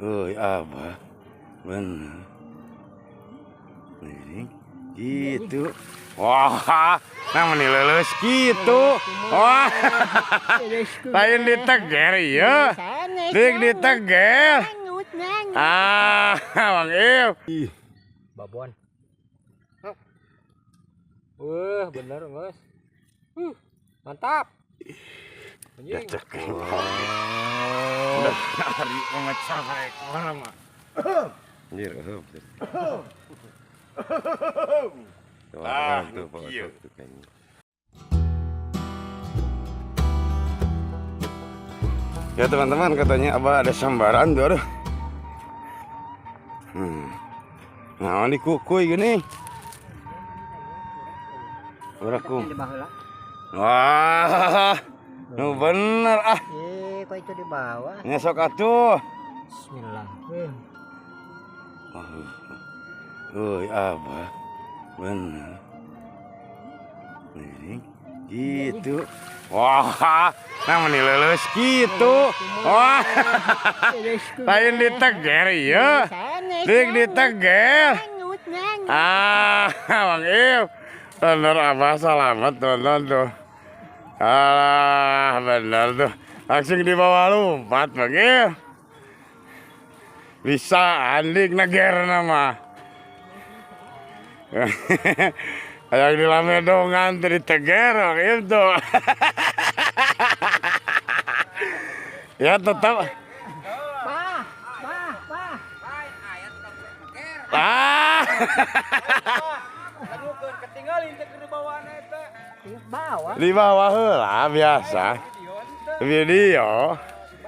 Euy, Abah. Bener. Nih, gitu. Wah, nah meni leuleus kitu. Wah. Lain diteger ieu. Dik diteger. Ah, Bang Im. Ih, Babon. Wah, bener, Mas. Mantap. Anjing. Udah hari memecah ekor mah. Anjir, eueuh. Ah, tuh, tuh kayaknya. Ya teman-teman, katanya Abah ada sambaran tuh, aduh. Nah, ini kukuy gini. Uraku. Wah, nu bener ah. Kok itu di bawah? Nyesok atuh. Bismillah. Euy, Abah. Bener. Nih, gitu. Wah, nah meni leuleus kitu. Wah. Lain diteger ieu. Dik diteger. Ah, Bang Im. Bener Abah selamat teman-teman tuh. Ah, bener tuh. Langsung dibawa lompat Bang Im. Bisa andik neger nama. Yang di lamedongan tuh diteger Bang Im tuh. Ya tetap. Bah, bah, bah. Ah. Bawah. Di bawah heula biasa. Video. Oh,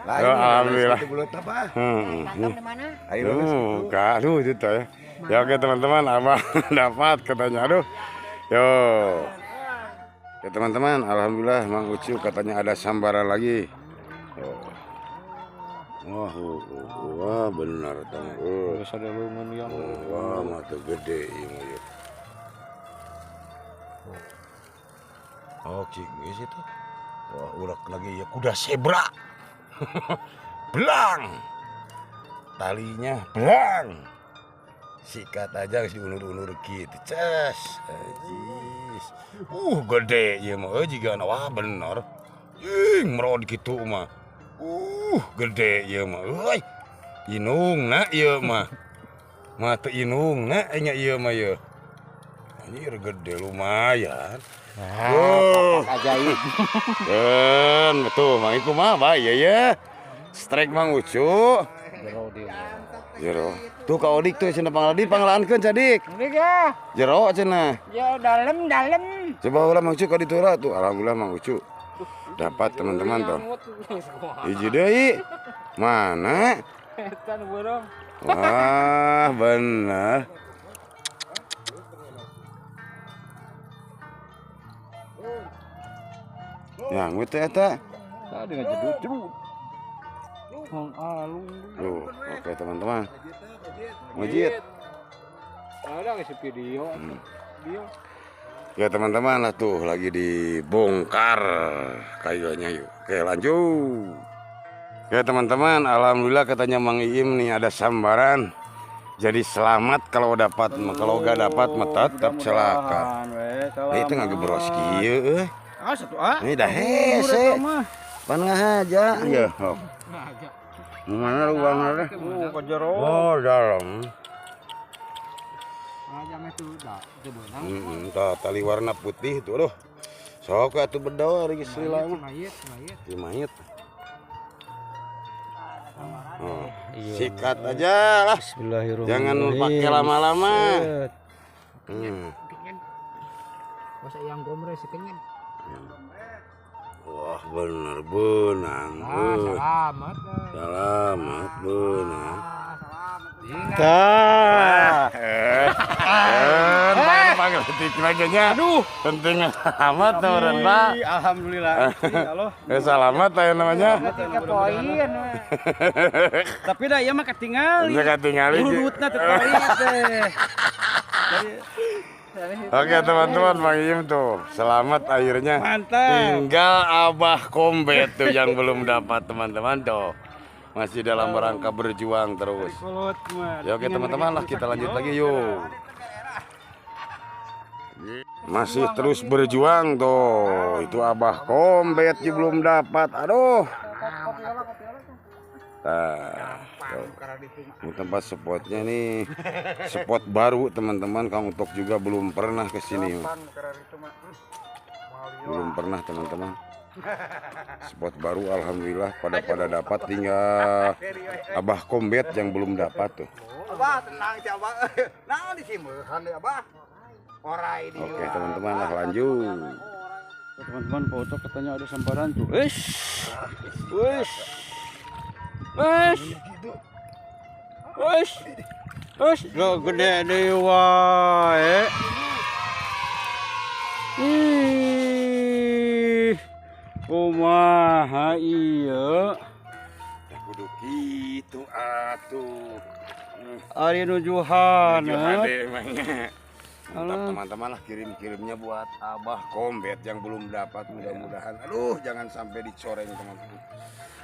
alhamdulillah. Tangkap di mana? Aduh, aduh itu ya. Ya oke teman-teman, Abah dapat katanya. Aduh. Yo. Ya teman-teman, alhamdulillah Mang Ucu katanya ada sambaran lagi. Oh. Wah, wah benar tang. Ada lungan yang. Wah, mata gede ini ya. Oh, cik geus itu. Wah, urak lagi ya kuda zebra. Belang. Talinya belang. Sikat aja geus diundur-undur gitu. Ces. Ajis. Gede ieu mah euy jigana wah bener. Ih, merod kitu mah. Gede ieu mah euy. Inungna ieu mah. Mah teu inungna nya ieu mah ieu. Anjir gede lumayan. Nah, ajaib. Ben, betul Mang Iku mah bae ya. Strike Mang Ucu. Jero dia. Jero. Tuh ka Odik tuh cenah pangladi panglaankeun cadik. Odik ya. Jero cenah. Ya dalem dalem. Coba ulah Mang Ucu ka ditu lah tuh. Alhamdulillah Mang Ucu. Dapat teman-teman tuh. Hiji deui. Mana? Eta nu beurang. Wah, bener. Yang teh eta. Tadi ngajedut. Alung. Tuh, oke teman-teman. Mujid. Ada ngisi video. Video. Ya teman-teman lah tuh lagi dibongkar kayunya yuk. Oke lanjut. Ya teman-teman, alhamdulillah katanya Mang Iim nih ada sambaran. Jadi selamat kalau dapat, kalau gak dapat mah tetap celaka. Nah, itu ngagebros kieu euy. Ah, satu ah. Ini dah hese. Pan ngahaja. Ya. Mana lubangnya? Ke jero. Oh, dalam. Tali warna putih itu, aduh. Sok atuh bedo ari geus lila mah. Mayit, mayit. Di mayit. Oh, sikat aja lah. Bismillahirrahmanirrahim. Jangan pakai lama-lama. Masa yang gomre sekenyen. Wah, bener benang. Ah, selamat. Selamat benang. Tah. Panggil detik lagi nya. Aduh, penting amat tuh orang Pak. Alhamdulillah. Halo. Selamat ya namanya. Tiga poin. Tapi dah ieu mah ketinggali. Ini ketinggali. Urutna teh teh. Oke teman-teman, Bang Im tuh selamat akhirnya. Mantap. Tinggal Abah Kombet tuh yang belum dapat teman-teman tuh. Masih dalam rangka berjuang terus. Ya oke teman-teman lah, kita lanjut lagi yuk. Masih terus berjuang tuh. Itu Abah Kombet juga belum dapat. Aduh. Nah, ini tempat spotnya nih. Spot baru teman-teman. Kang Utok juga belum pernah ke sini. Belum pernah teman-teman. Spot baru alhamdulillah pada dapat, tinggal Abah Kombet yang belum dapat tuh. Abah tenang sih Abah. Nah di sini kan Abah. Orai di. Oke teman-teman lah lanjut. Teman-teman foto katanya ada sambaran tuh. Eish. Eish. Eish. Eish. Eish. Lo gede deui wae. Ih. Kumaha ieu? Ya kudu kitu atuh. Ari nuju haneut. Mantap teman-teman lah, kirim-kirimnya buat Abah Kombet yang belum dapat, mudah-mudahan. Aduh, jangan sampai dicoreng teman-teman.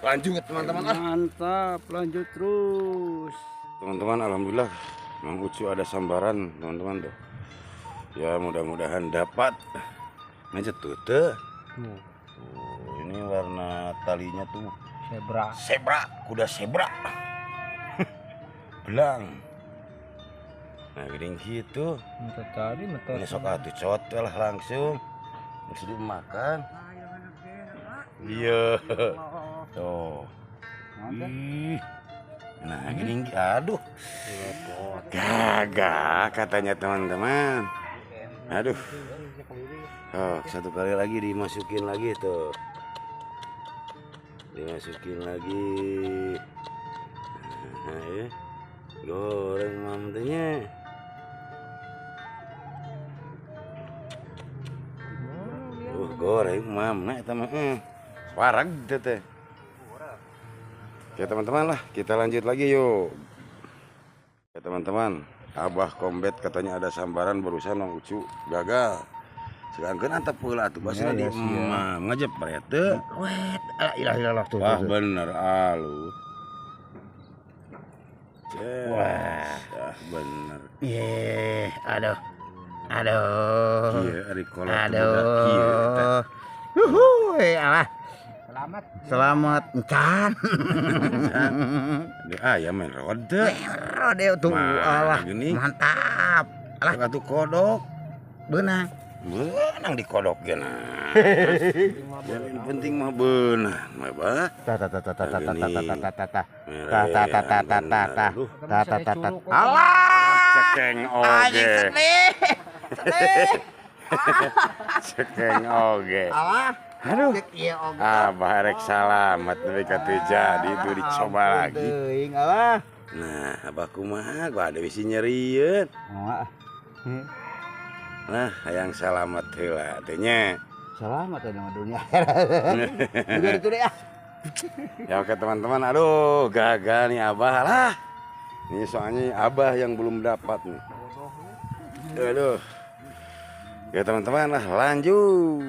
Lanjut teman-teman ah. Mantap, lanjut terus. Teman-teman alhamdulillah Mang Ucu ada sambaran teman-teman tuh. Ya mudah-mudahan dapat. Ngajat tuh teh. Tuh, ini warna talinya tuh zebra. Zebra, kuda zebra. Belang. Nah, gini gitu. Tadi ini sok atuh cot lah langsung. Mesti dimakan. Iya. Tuh. Ih. Nah, gini aduh. Gagah katanya teman-teman. Aduh. Oh, satu kali lagi dimasukin lagi tuh. Dimasukin lagi. Nah, ya. Goreng mamtenya. Goreng mam, nah itu mah wareg teh. Oke teman-teman lah, kita lanjut lagi yuk. Ya teman-teman, Abah Kombet katanya ada sambaran barusan Mang Ucu gagal. Sedangkan antap heula atuh basina di mam ngajepret teu. Wet, ilah ilah tuh. Wah bener alus. Wah, bener. Ye, aduh. Aduh. Iya, ari kolot. Aduh. Uhuy, alah. Selamat. Selamat encan. Di ayam main rode. Rode tuh alah. Mantap. Alah atuh kodok. Beunang. Beunang dikodok ge nah. Yang penting mah beunang, mah bah. Ta ta ta ta ta ta ta ta ta ta ta. Ta ta ta ta ta ta ta. Ta ta ta ta. Alah. Cekeng oge. Cekeng oge. Alah. Aduh. Abah rek salamat nepi ka teu jadi itu dicoba lagi. Teuing alah. Nah, abah kumaha gua ada bisi nyerieun. Nah, hayang salamat heula teh nya. Salamat teh mah dunia akhirat. Juga itu deh ah. Ya oke teman-teman, aduh gagal nih abah lah. Ini soalnya abah yang belum dapat nih. Aduh. Ya teman-teman lah lanjut.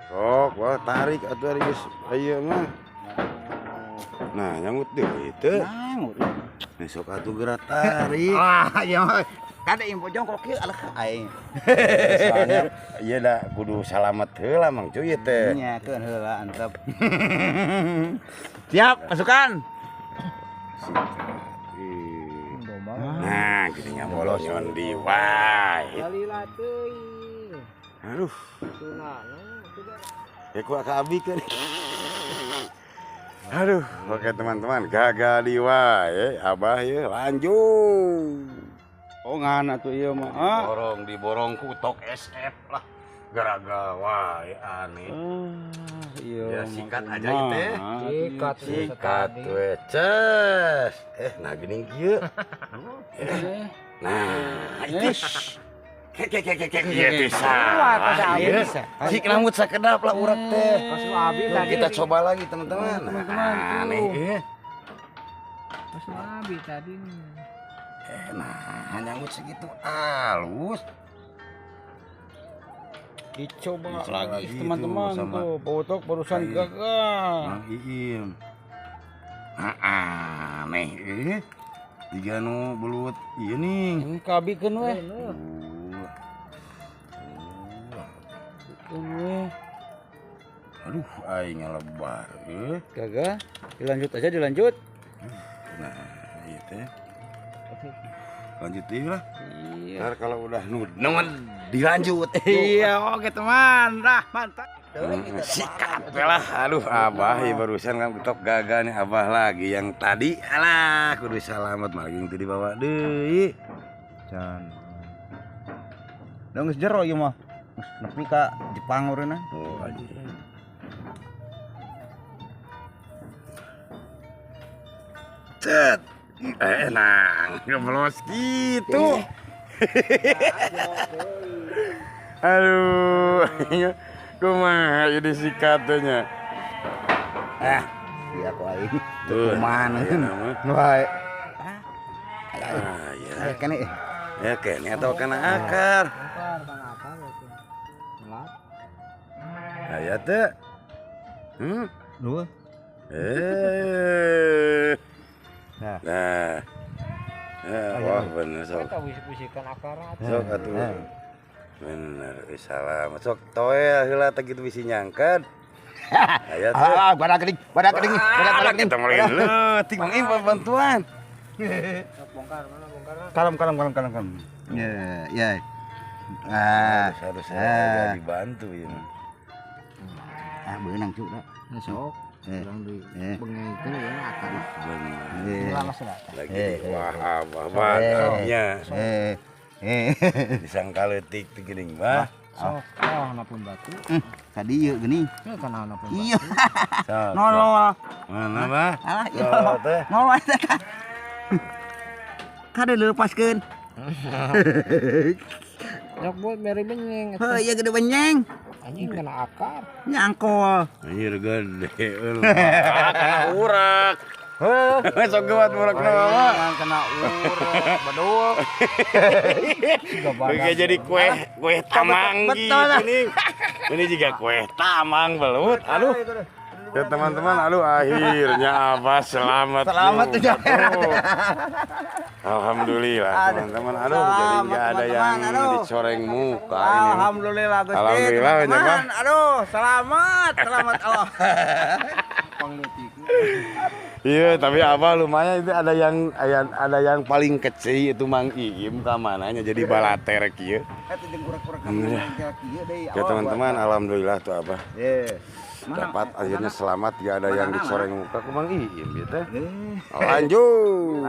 Sok, wah tarik atuh ari geus ieu mah. Nah, nyangut deui teu. Nyangut. Nih sok atuh geura tarik. Ah, ieu mah kada info jongkok kieu alah aing. Soalnya ieu da kudu salamet heula Mang Cuy teh. Nya keun heula antep. Siap, pasukan. Nah, gini bolos nyondi wae. Salila teuing. Aduh. Ya ku ka abi kan. Aduh, oke teman-teman, gagal di wae abah ye lanjut. Oh ngan atuh ieu mah. Borong diborong ku tok SF lah. Gara-gara wae aneh. Iya, ya sikat aja itu. Sikat, sikat we ces. Nah gini kieu. Nah, itu. Kek ieu teh salah. Cik rambut sakedap lah urat teh. Kita coba lagi teman-teman. Aneh ieu. Abi tadi. Nah, nyanggut segitu halus. Dicoba lagi teman-teman tuh, Botok barusan gagal. Mang Iim. Aneh eh. Jiga nu belut ieu nih. Kabikeun we. Aduh, aing ngelebar eh. Gagah. Dilanjut aja, dilanjut. Nah, ieu teh. Lanjut deui lah. Iya. Ntar kalau udah nudnun dilanjut. Iya, oke teman. Nah, mantap. Sikat lah. Aduh, abah ya barusan kan ketok gagal nih abah lagi yang tadi. Alah, kudu salamet malah yang tadi dibawa deui. Can. Da geus jero ieu mah. Geus nepi ka Jepang ureuna. Oh, anjing. Cet. Nang, ngeblos gitu. Aduh, kumaha ieu disikatnya. Ah, iya ku aing. Tuh, Kumaha wae. Ah, ya. Kene. Ya kene atau kena akar. Aya teh. Dua. Nah. Wah bener sok. Sok atuh. Bener, salah. Sok toel heula teh kitu bisi nyangkad. Aya teh. Ah, badak geuning, badak geuning, badak geuning. Kita mulai leutik Mang Im bantuan. Bongkar mana bongkar? Kalem kalem kalem kalem kalem. Ya, ya. Ah, harus saya dibantu ya. Ah, beunang cu da. Sok. Urang di bengekeun ya akar. Bener. Lagi wah abah badamnya. Disangka leutik teh geuning mah. Sok, oh napun batu. Ka dieu geuning. Kana napun batu. Iya. Nolol. Mana mah? Alah, ieu nolol eta. Kade leupaskeun. Yok buat mere benyeng. Heuh, ieu gede benyeng. Anjing kena akar. Nyangkol. Anjir gede. Kena urak. Heuh, sok geuat urak mah. Kena urak, bedul. Kayak jadi kue tamang gitu nih. Ini juga kue tamang belut. Aduh. Ya teman-teman, aduh akhirnya Abah selamat. Selamat ya. Alhamdulillah teman-teman. Aduh, jadi nggak ada yang dicoreng muka ini. Alhamdulillah Gusti. Alhamdulillah teman-teman. Aduh, selamat, selamat Allah. Iya, tapi Abah lumayan itu ada yang paling kecil itu Mang Iim kamananya jadi balater kieu. Ya teman-teman, alhamdulillah tuh Abah. Dapat akhirnya selamat, gak ada yang dicoreng muka ku Mang Iim gitu. Lanjut.